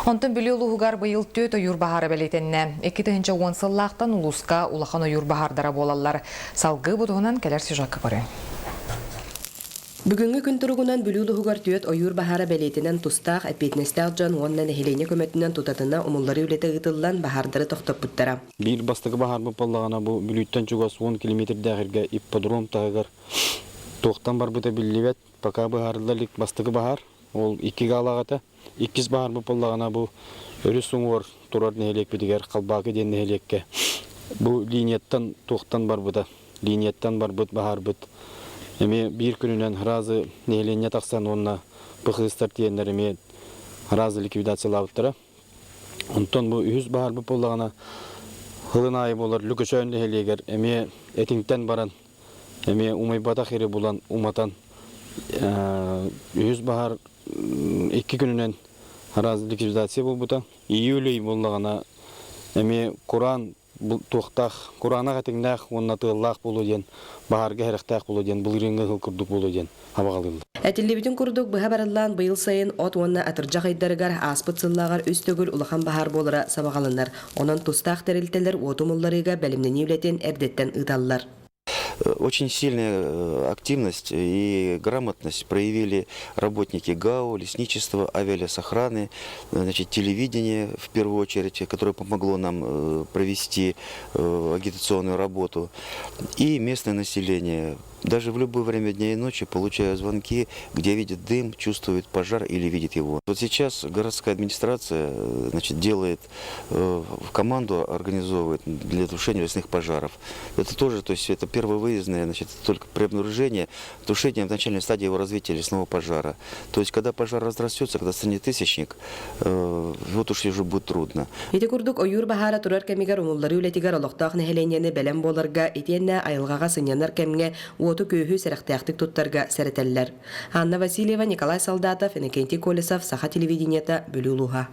Онтон Бүлүү улууһугар быйыл түөрт ойуур баһаара бэлиэтэннэ. 2010 сыллаахтан улууска улахан ойуур баһаардара буолаллар. Салгыы бу туһунан кэлэр сюжекка көрүҥ. Бүгүҥҥү күн туругунан Бүлүү улууһугар түөрт ойуур баһаара бэлиэтэнэн тустаах, эппиэтинэстээх дьон уонна нэһилиэнньэ көмөтүнэн тутатына умулларыы үлэтэ ыытыллан, баһаардары тохтоппуттара. Биир бастакы баһаарбыт буоллаҕына бу Бүлүүттэн чугас 10 километрдээх сиргэ ипподром таһыгар туохтан барбыта биллибэт, пока быһаарылла илик бастакы баһаар. Ол икки гаалаах этэ. Иккис баһаарбыт буоллаҕына бу өрүс уҥуор турар нэһилиэкпитигэр Халбаакы диэн нэһилиэккэ бу линияттан туохтан барбыта. Линияттан барбыт баһаарбыт эмиэ биир күнүнэн разы нэһилиэнньэ тахсан уонна быхыыстар тиэннэр эмиэ разы ликвидациялаабыттара. Онтон бу үһүс баһаарбыт буоллаҕына сылын аайы буолар Лүкөчөөн нэһилиэгэр эмиэ этиҥтэн баран эмиэ умайбатах ири булан уматан үһүс баһаар икки күнүнэн раз ликвидация буолбута. Июль ый буоллаҕына эмиэ кураан туохтаах, кураанах этиҥнээх уонна тыаллаах буолуо диэн, баһаарга сэрэхтээх буолуо диэн, былырыыҥҥы ыһыл курдук буолуо диэн абаҕалыыллар. Этиллибитин курдук, быһа барыллаан быйыл сайын от уонна атырдьах ыйдарыгар ааспыт сыллааҕар үс төгүл улахан баһаар буолара сабаҕаланар. Онон тустаах тэрилтэлэр уоту умулларыыга бэлэмнэнии үлэтин эрдэттэн ыыталлар. Очень сильная активность и грамотность проявили работники ГАУ, лесничества, авиалесохраны, значит, телевидение в первую очередь, которое помогло нам провести агитационную работу, и местное население. Даже в любое время дня и ночи, получая звонки, где видит дым, чувствует пожар или видит его. Вот сейчас городская администрация, значит, делает команду, организовывает для тушения лесных пожаров. Это тоже, то есть это первовыездное, значит, только при обнаружении, тушение в начальной стадии его развития лесного пожара. То есть когда пожар разрастется, когда станет тысячник, вот уж уже будет трудно. Ити курдук ойуур баһаара турар кэмигэр умулларыы үлэтигэр олохтоох нэһилиэнньэни бэлэм буоларга итиэннэ айылҕаҕа сынньанар кэмҥэ уоту-күөһү сэрэхтээхтик туттарга сэрэтэллэр. Анна Васильева, Николай Солдатов, Иннокентий Колесов, Саха телевидениета, Бүлүү улууһа.